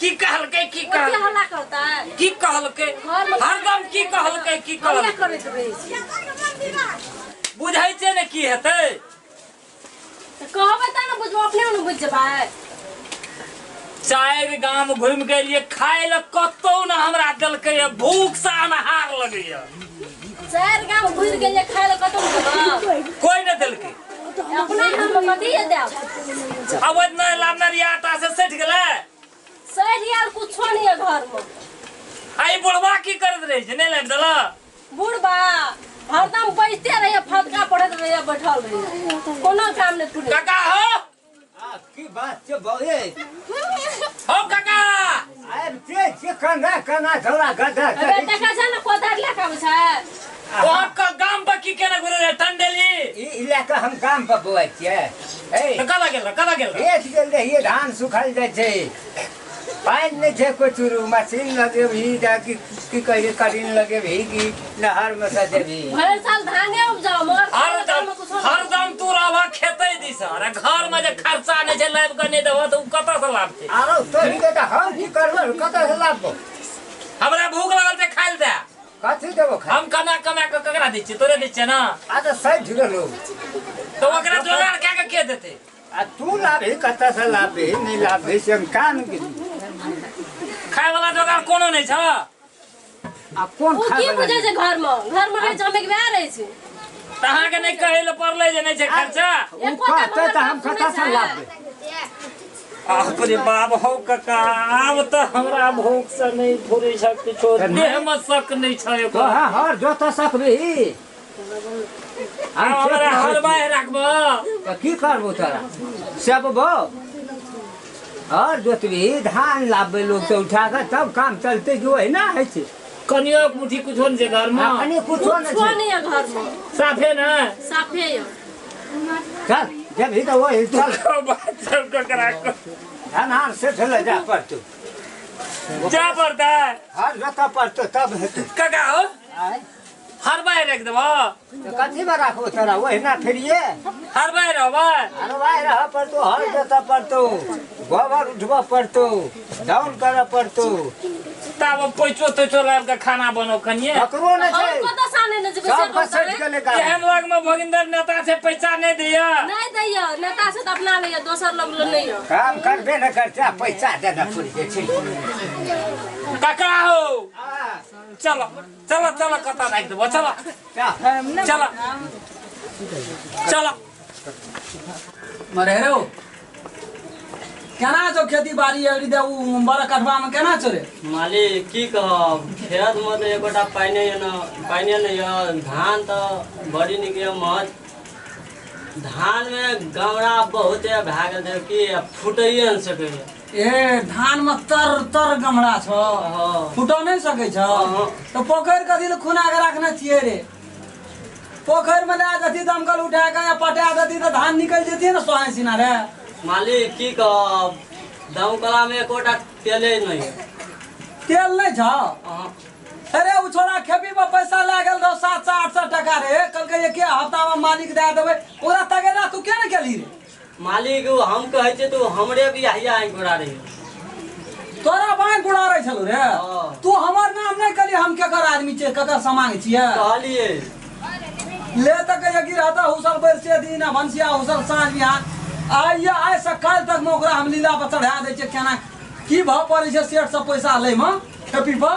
की कहलकै की कहलकै हल्ला करता की कहलकै हरदम की कहलकै की कहलकै करैत रहै छै बुझै छै ने की हेतै तऽ कहबै तऽ ने बुझबै अपने ने बुझि जेबै। चारि गाम घुमि के एलियै खाय लए कतौ ने हमरा देलकै भूख से अनहार लगैया। चारि गाम घुरि गेलियै खाय लए कतौ ने कोई ने देलकै अपना हम कथी देब। अब नहि लाबने आटा से सठि गेलै सठि गेल कुछो नहीं है घर में। आई बुढ़वा की करैत रहै छै नहि लाबि देलक? बुढ़बा हरदम बैठते रहिए फटका पढ़ैत रहिए बैठल रहिए कोनो काम नहीं पूरे। काका हो की बात छै बौए हो काका आब जे जे कना कना झोला गधा अबे देखा छै ने कोदार लए के आबै छै। वहाँ का गाम पर की केना घुरे रे टंडेली ई लए के हम गाम पर बौआइ छियै। ए कला गेल कला गेल खेत गेल रहियै धान सुखल जाइ छै पानि नहि छै कोइ चूरू मशीन लगेबही जा की की कहै करीन लगेबही कि नहर में से देबही। भरि साल धाने उपजाओ मगर हरदम तू रहबह खेते दिस अरे घर में जे खर्चा नहि छै लाबि कऽ नहि देबह तऽ ओ कतऽ से लाबतै? आरो तोही के तऽ हम की करबै कतऽ से लाबबो? हमरा भूख लागल छै खाइ लए दे। कथी देबो खाय? हम कमा कमा कऽ ककरा दै छियै? तोरे दै छियै ने। आ तऽ सठि गेलौ तऽ ओकरा जोगाड़ कए कऽ के देतै? आ तू लाबही कतऽ से लाबही नहि लाबही से हम कान खाय वाला जोगाड़ कोनो नहि छ। आ कोन खाय की बुझै छै घर में घर में रहै छै हम एक बेर रहै छी तऽ अहाँके नहि कहै लए पड़लै जे नहि छै खर्चा। ओ कहतै तऽ हम कतऽ से लाबबै? बाप रे बाप हौ काका आब तऽ हमरा भूख से नहि फुरै छै किछो देह में शक नहि छै। तोहर हर जोतऽ सकबिही हमरा हलवाइ राखबह तऽ की करबौ तोरा सेबबौ हर जोतबिही धान लाबबै लोक से उठा कऽ तब काम चलतै कि ओहिना होइ छै? कनियो मुट्ठी कुछो नहि छै घर में। कनि कुछो नहि छै घर में साफे ने साफे यौ। चल जब ही तऽ वही चल ककरा धान हार से चले जा पड़तौ जा पड़तै हर जोतऽ पड़तौ तब हेतै। काका हो हरबाइ राखि देबह? कथी में राखबो तोरा ओहिना फिरिये हरबाइ रहबै? हरबाइ रहऽ पड़तौ हर जोतऽ पड़तौ गोबर उठबऽ पड़तौ दाउन करऽ पड़तौ तब पैचो तैचो लाबि कऽ खाना बनाउ कनिये। ककरो नहि छै एहन लग में भोगिंदर नेता छै पैसा नहि दैया नहि दैया नेता से तऽ अपना लैया दोसर लग नहि यऽ। काम करबे नहि करतै पैसा देना पड़ि जाइ छै। काका हो चलो चलो चलो कतऽ राखि देबो चलो चलो चलो। मरे रो केना छौ खेती बाड़ी अबरी दे उ बड़ा कठवा में केना छौ रे? मालिक की कहब खेत में तऽ एकोटा पानि न पानि नहि यऽ धान तऽ बड़ी नीक यऽ महज धान में गमरा बहुते भए गेल छै कि फुटैए नहि सकैए। ए धान में तर तर गमरा छौ फुटऽ नहि सकै छौ तऽ पोखरि कथी लए खुना के राखने छियै रे? पोखरि में लए जती दमकल उठा के या पटा देती तऽ धान निकलि जेतियै ने सोहाइ सिना रे। मालिक की कहब दमकला में एकोटा तेले नहीं। तेल नहीं छौ? अरे उ छोरा खेती पर पैसा लए गेल रहो 700 800 टका रे कहलकै के हफ्ता में मालिक दए देबै ओकरा तगेदा तू केना केलही रे? मालिक हम कहै छियै तू हमरे बियाहिया आँखि उड़ा रही तोरा बाँहि उड़ा रहै छलौ रे। तू हमर नाम नहि कहली हम केकर आदमी छियै केकर समांग छियै कहलियै ले तऽ कहिया की रहता हुसल बरसे दिन आ भनसिया हुसल साँझ बिहान आइ आइ से काल्हि तक में ओकरा हम लीला पर चढ़ा दै छियै केना की भाव पड़ै छै सेठ से पैसा लै में खेती पर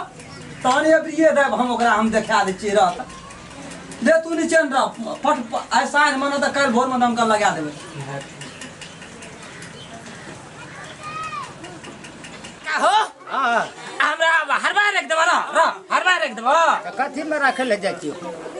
तहन एबरिये देब हम ओकरा हम देखा दै छियै रहत ले तू नीचे रह फट आइ साँझ में नहि तऽ काल्हि भोर में दमकल लगा देबै। हो हमरा हरबाइ राखि देबह रह हरबाइ राखि देबह। कथी में राखै लए जाइ छियौ?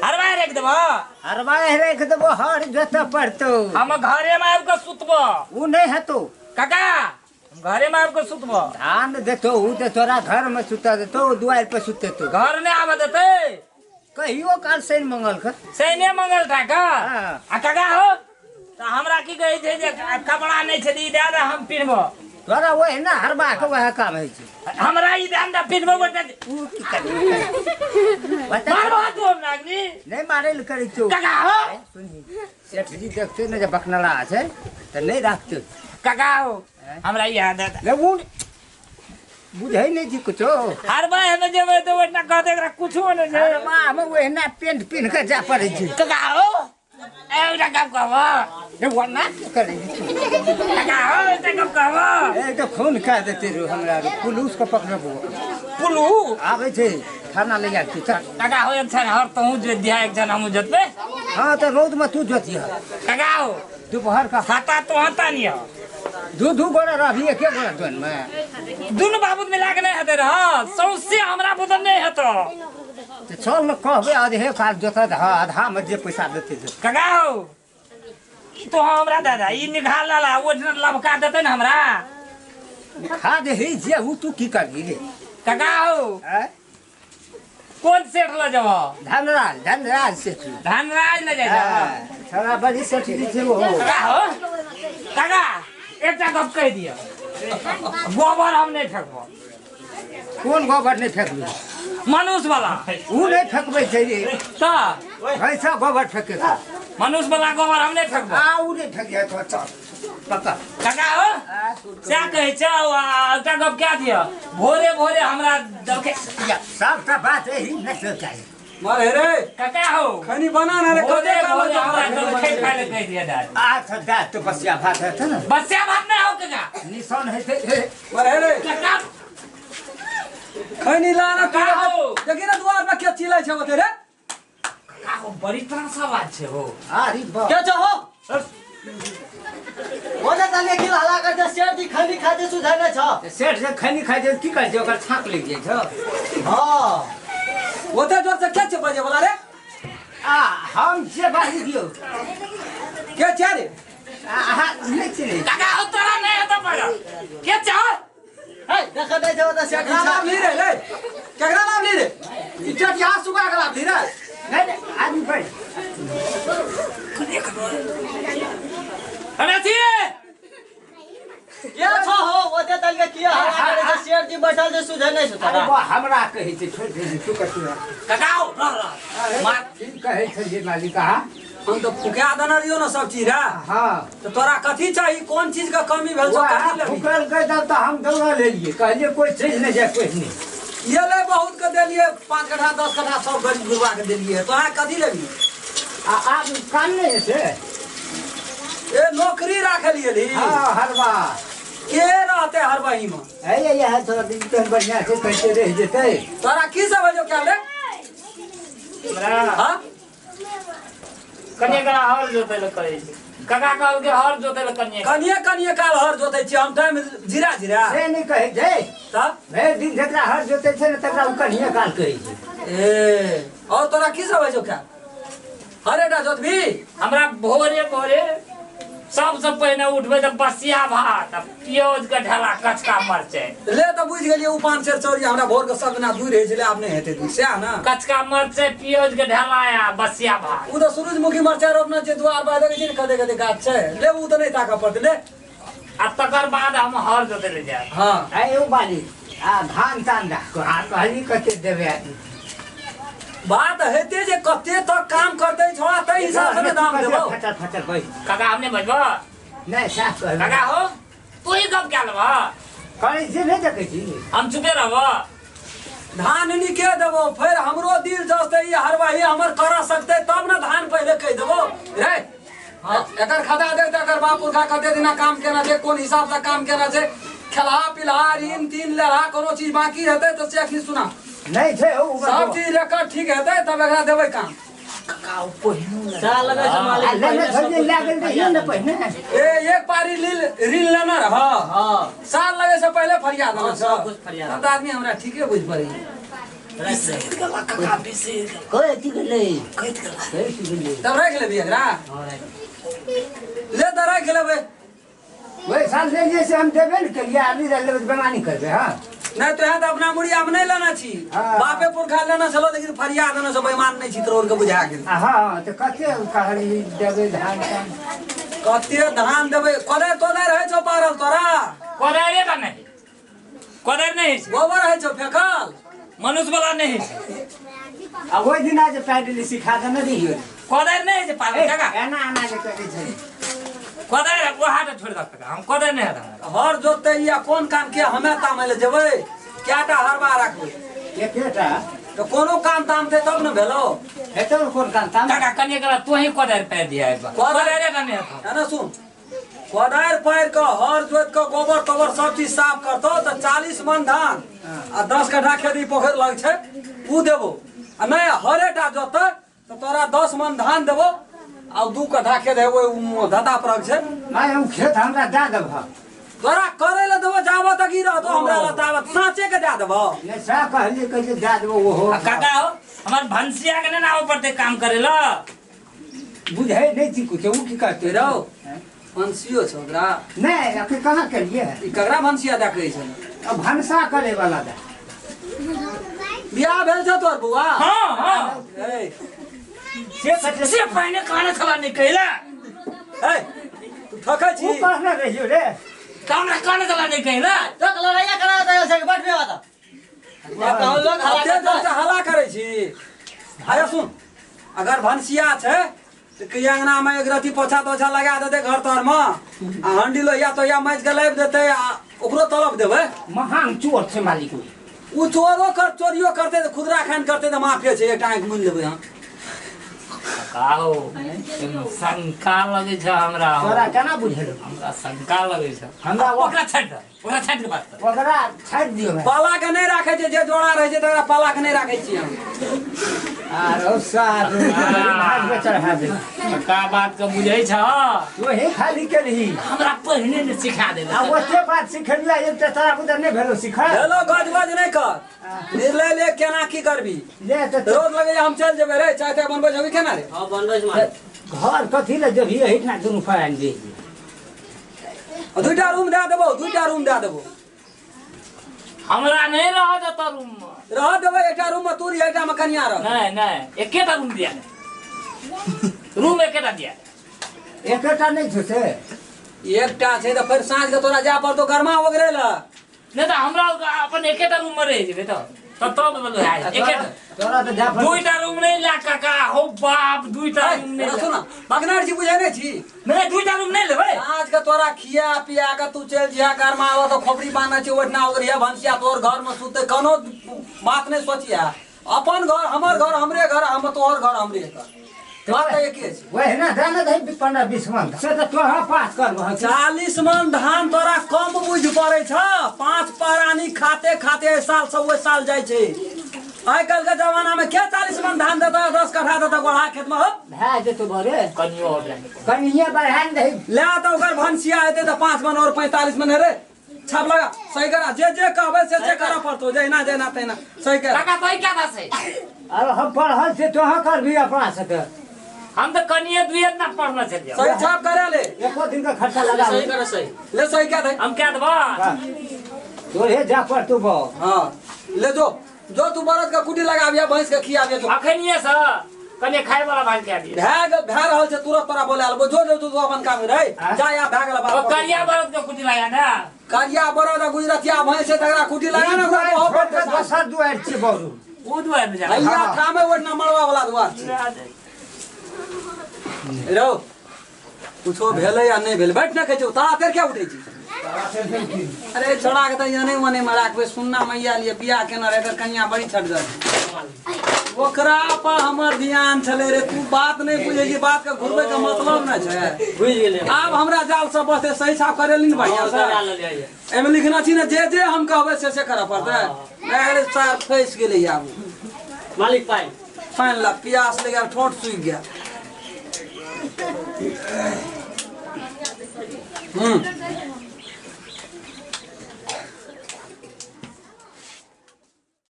हरबाइ राखि देबह। हरबाइ राखि देबो हर जोतऽ पड़तौ। हम घरे में आबि कऽ सुतबो। उ नहि हेतौ काका हम घरे में आबि कऽ सुतबो। धान देतौ उ तऽ तोरा घर में सुतऽ देतौ दुआरि पर सुतेतौ घर नहि आबऽ देतै। कहियो काल शनि मंगल के शनि मंगल टा के। आ काका हो तऽ हमरा की कहै छै जे कपड़ा नहि छै ई दए दे हम पिन्हबो। तोरा ओहिना हरबा के वएह काम होइ छै। हमरा ई दए दे पिन्हबो उ की करबी? मारबो तू हमरा अग्नि नहि मारै लए करै छौ। काका हो सुनही सेठ जी देखतै ने जे बकनला छै तऽ नहि राखतै। काका हो हमरा ई दे दे। उ बुझै नहि छी कुछो। हरबा हमे जेबै तऽ ओहिना कहतै एकरा कुछो नहि छै। हरबा हमे ओहिना पेंट पिन्ह के जा पड़ै छै। काका हो एकटा गप कहबो। ओना करै छी काका हो एकटा गप कहबो। ए तऽ खून कए देतै रो हमरा पुलिस के पकड़बो। पुलू आबै छै थाना ले जाइ छी। काका हो एक छन हर तहूँ जोत दिहा एक छन हमहूँ जोतबै। हाँ तऽ रौद में तू जोतिह। काका हो दोपहर का हाथा तो हाथा नहीं हो। दू दू गोरा रहबी एके गोरा जोन में दुनू बाबू मिला के नहीं हेतै रह सौंसे हमरा बुदन नहीं हेतौ। तऽ चल न कहबै आधे काल जोतत। हाँ आधा में जे पैसा देतै। काका हो ई तो हमरा दादा ई निकाल ला ओ लबका देतै न हमरा खा देही जे उ तू की करबी रे। काका हो कौन सेठ ल जब? धनराज। धनराज सेठ। धनराज ल जाइ छौड़ा बड़ी सेठ छै ओ। काका हो काका एकटा गप कहि दिअ गोबर हम नहीं फेंकबो। कोन गोबर नहीं फेंकबी? मनुष्य वाला उ नहीं फेंकबै छै रे। तऽ भैंसा गोबर फेंके छै। मनुष्य वाला गोबर हम नहीं फेंकबो। आ उ नहीं फेंकिए तो चल पक्का। काका हो सएह कहै छौ। एकटा गप कए दिअ भोरे भोरे हमरा दलकै सबटा बात एही नहि सोचाइ मरे रे। काका हो खनी बना ना रे कते काल हमरा दलकै खाइ ले कहि दिअ दादी। अच्छा दा तो बसिया भात हेतै ने। बसिया भात नहि हो काका निशान हेतै। मरे रे काका खनी ला ना तू देखी ना दुआर पर के चिल्लै छै ओते रे। काका हो बड़ी तरह बात छै हो। अरे बा के छ हो ओने तले की हला कर दे सेठ जी खनी खाते सुधै छ। सेठ से खनी खाइ छै की करै छै ओकर छाक लागि जाइ छ। हां ओते जोर से के छै बजे वाला रे? आ हम जे बाजी दियौ के छै रे? आ नहि छै काका हो तोरा नहि हेतौ पर के छ? हे देख दै छै ओते सेठ केकरा नाम ली रे? ले केकरा नाम ली रे? ई चटिया सुगा के नाम ली रे। नहीं आदमी पर अरे थी के छ हो ओते तलके किया हला करे छै सेठ जी बैठल छै सुधै नै छै। अरे बा हमरा कहै छै छोड़ दे तू कथि काका हो रह रह मार की कहै छै जे मालिक हम तो फुका देने रहियो ना सब चीज रे। हां तो तोरा कथी चाही कोन चीज का कमी भेल छौ कथी लेबी? फुकल के तब त हम दौड़ा लेलिए कहलिए कोई चीज नहीं जाय कोई नहीं। ये ले बहुत के देलिए 5 कट्ठा 10 कट्ठा सब गरीब गुरबा के देलिए तो अहाँ कथी लेबी? आ आब काम नहीं हेतै। ए नौकरी राखलिए ली। हां हरबा के रहते हरबाही में? ए ये थोड़ा दिन तो बढ़िया से कैसे रह जेतै। तोरा की सब है जो क्या ले? हमरा हां कनिए करा हर जोतै ल करै छै। काका कहलकै हर जोतै ल कनिए कनिए कनिए काल हर जोतै छी हम टाइम जीरा जीरा से नहीं कहै छै। तब भरि दिन जकरा हर जोतै छै ने तकरा उ कनिए काल कहै छै। ए और तोरा की सब है जो क्या हरेटा जोतबी? हमरा भोरे भोरे सबसे पहिने उठबै तऽ बसिया भात आ प्याज के ढेला कचका मरचाइ। ले तऽ बुझि गेलियै उ 5 सेर चौरी हमरा भोर के सब दिना दूर रहै छलै आब नहि हेतै दूर सएह ने। कचका मरचाइ प्याज के ढेला आ बसिया भात। उ तऽ सूरजमुखी मरचाइ रोपने छै दुआर पर देखै छी ने कते कते गाछ छै ले उ तऽ नहि ताकऽ पड़तै ले। आ तकर बाद हम हर जोतै ले जायब। हां आ यौ बाली आ धान तान राख आ कहली कते देबै? बात हेतै जे कते तक काम करतै छोड़ा तै हिसाब से दाम देबौ। फचर फचर बैठ काका हम नहि बजबो नहीं साफ कहबै। काका हो तू ही गप क्या लेबह? करै छी नहि देखै छी हम चुपे रहबो। धान निके देबो फिर हमरो दिल जसतै ई हरवाही हमर कर सकतै तब न धान पहिले कहि देबो रे। हां एकर खाता देख एकर बाप पुरखा कते दिना काम केना छै कोन हिसाब से काम केना छै खेलहा पिलहा ऋण तीन लेलहा कोनो चीज बाकी हेतै तऽ से अखनी सुना नहीं छै ओ सब चीज रिकॉर्ड ठीक हेतै तब एकरा देबै काम। काका ओ पहिनो साल लगै छै मालिक पहिने थोड़ी लागल रहियो ने पहिने। ए एक पारी ऋण लेना रह। हां साल लगे से पहले फरियाद देना सब कुछ फरियाद। तब आदमी हमरा ठीके बुझ पड़ै काका बिसरि गेल कोई अथी गेलै कटि गेल तब राखि लेबी एकरा। हां राखि ले तऽ राखि लेबै। वही साल ले से हम देबे ने केलिए आदमी लेबै बेमानी करबै। हां नहीं तो यहाँ तो अपना मुड़िया हम नहीं लेना छी बापे पुरखा लेना छलो लेकिन फरियाद देना से बेईमान नहीं छी तोर के बुझा गेल। हां तो कते कहली देबै धान तान कते धान देबै? कोदारि तोदारि रहै छौ पारल तोरा? कोदारि का नहीं कोदारि नहीं छै गोबर रहै छौ फेकल मनुष्य वाला नहीं छै। आ ओहि दिना जे पैडली सिखा देने रहियो कोदारि नहीं छै पागल काका एना एना जे करै छै कोदारि ओ हाथ छोड़ दऽ काका हम कोदारि नहीं हेतै हर जोतै या कोन काम के हमे तामै ले जेबै? कएटा हरबा राखबै? एकेटा। तऽ कोनो काम ताम छै तब ने भेलो। हेतौ ने कोन काम ताम? काका कनि एकरा तोही कोदारि पारि दिया एक बार। कोदारि टा नहि हेतौ। है ना सुन, कोदारि पारि कऽ हर जोति कऽ गोबर तोबर सब चीज साफ करतौ तऽ 40 मन धान आ 10 कट्ठा खेती पोखरि लग छै उ देबो। आ नहि हरेटा जोततै तऽ तोरा 10 मन धान देबो आ 2 कट्ठा खेत हेबो धता परक छै। माय हम खेत हमरा दए देबह। तोरा करै लए देबो जाबऽ तक ई रहतो हमरा लए ताबत साँचे के दए देबो। नहि सएह कहलियै, कहलियै दए देबो ओहो। आ काका हो, हमर भनसिया के नहि ने आबऽ पड़तै काम करै लए। बुझै नहि छी कुछो, उ की कहतै रौ? भनसियो छौ ओकरा? नहि, अखन कहाँ केलियै? ई ककरा भनसिया दए कहै छलै? अब भनसा करे वाला दए। बियाह भेल छौ तोहर बौआ? हाँ हाँ। ए से पहिने कहने छला नहि कहला। ए तू ठकै छी? उ कहने रहियो रे। तऽ हमरा कहने छला नहि कहला। तक लड़ाइया करा दे से बैठबे बात। कहूं लोग हल्ला ते जोर से हल्ला करै छी। आया सुन, अगर भनसिया छै तऽ कि अंगना में एक रत्ती पोछा तोछा लगा देतै घर तर में आ हंडी लोहिया तोहिया माजि के लाबि देतै आ ओकरो तलब देबै। महान चोर छै मालिक उ। उ चोरो कर चोरियो करतै तऽ खुदरा खान करतै तऽ माफे छै, एकटा आँखि मुनि लेबै हम। काका हो, शंका लगै छै हमरा। तोरा केना बुझेलौ? हमरा शंका लगै छै। हमरा ओकरा छाड़ि दे, ओकरा छाड़ि के बात कर। ओकरा छाड़ि दियौ। पाला के नहि राखै छै, जे जोड़ा रहै छै तकरा पाला के नहि राखै छियै हम। आरो सार भाग में चढ़ा दे। काका बात के बुझै छ? तोहे खाली केलही। हमरा पहिने ने सिखा देले। आ ओते बात सिखलिया एकटा तोरा बुझा नहि भेलो सिखा। भेलो गज बज नहि कर, निर्णय ले केना की करबी। ले तऽ रोज लगैया हम चलि जेबै रे, चाय ताय बनबै छौ कि केना रे? हां बनबै छी मालिक। घर कथी ले जेबही, एहिठिना दुनू पानि दे। 2टा रूम दए देबौ, 2टा रूम दए देबौ। हमरा नहीं रह देता रूम में। रह देबै, एकटा रूम में तू रही, एकटा में कनिया रह। नहीं नहीं, एकेटा रूम दिया दे। रूम एकेटा दिया दे। एकेटा नहीं छौ से? एकटा छै तऽ फेर साँझ के तोरा जाय पड़तौ गरमा ओगरै लए। नहीं तऽ हमरा अपन एकेटा रूम में रहि जेबै तऽ तब बोलो है एकेटा। तोरा तऽ जाय पड़तौ। 2टा रूम नहीं ला काका, हो बाप 2टा रूम नहीं। सुन बगनार जी बुझै नहीं छी? नहीं 2टा रूम नहीं लेबै। साँझ के तोरा खिया पिया के तू चलि जिया गरमा आबऽ तऽ खोपड़ी बान्हने छै ओहिठिना ओगरिया भनसिया तोहर घर में सुतै, कोनो बात नहीं सोचिया। अपन घर हमर घर हमरे घर, हम तोहर घर हमरे घर, बात तऽ एके छै। वएह ना दे ने दही 15-20 मन से तऽ तोहर पास करबह। 40 मन धान तोरा कम बुझि पड़ै छ? 5 परानी खाते खाते एहि साल से ओहि साल जाइ छै। आइ काल्हि के जमाना में के 40 मन धान देतै, 10 कट्ठा देतै गोढ़ा खेत में? हो भए जेतौ बरे, कनियो और लए। कनिये बढ़ा ने दही। ले तऽ ओकर भनसिया हेतै तऽ 5 मन और 45 मन रे। छाप लगा सही करा, जे जे कहबै से से करऽ पड़तौ, जहिना जहिना तहिना सही कर। काका तोही क्या बात छै? अरे हम पढ़ल छी, तोहर करबी अपना से? हम तऽ कनिये दुइये ना पढ़ने छलियै। सही छाप करा ले, एको दिन का खर्चा लगा सही कर सही ले, सही क्या दे हम क्या देबा? तोहे जा पड़तौ बौ। हां ले जो जो तू बरद के कुटी लगाबिया, भैंस के खियाबिया जो। अखनिये से कने खाय वाला भाग के आबिया। भए रहल छै, तुरंत तोरा बोला लेबो। जो जो तू अपन काम रे जा या भए गेल बात। ओ करिया बरद के कुटी लगा ना? करिया बरद आ गुजरतिया भैंस छै तकरा कुटी लगा ना, ओकरा बहुत पड़तै। दोसर दुआरि छै बरू। ओ दुआरि में जा। भैया ठामे ओहि नमरवा वाला दुआर छै। रौ कुछो भेलै या नहि भेलै, बैठ ने कहै छौ तारा तेर क्या उठै छी? अरे छोड़ा के तऽ एने ओने में राखबै, सुन्ना मैया लिए बियाह केने रहै, एकर कनिया बड़ी छटगर। ओकरा पर हमर ध्यान छलै रे, तू बात नहि बुझै छी, बात के घुरबै के मतलब नहि छै। बुझि गेलियै। आब हमरा जाल सब बसतै, सही साफ करेली ने बढ़िया से। एहिमे लिखना छी ने, जे जे हम कहबै से से करऽ पड़तै। अरे सार फसि गेलै आब। मालिक पानि पानि ला, प्यास लागि गेल, ठोंठ सूखि गेल।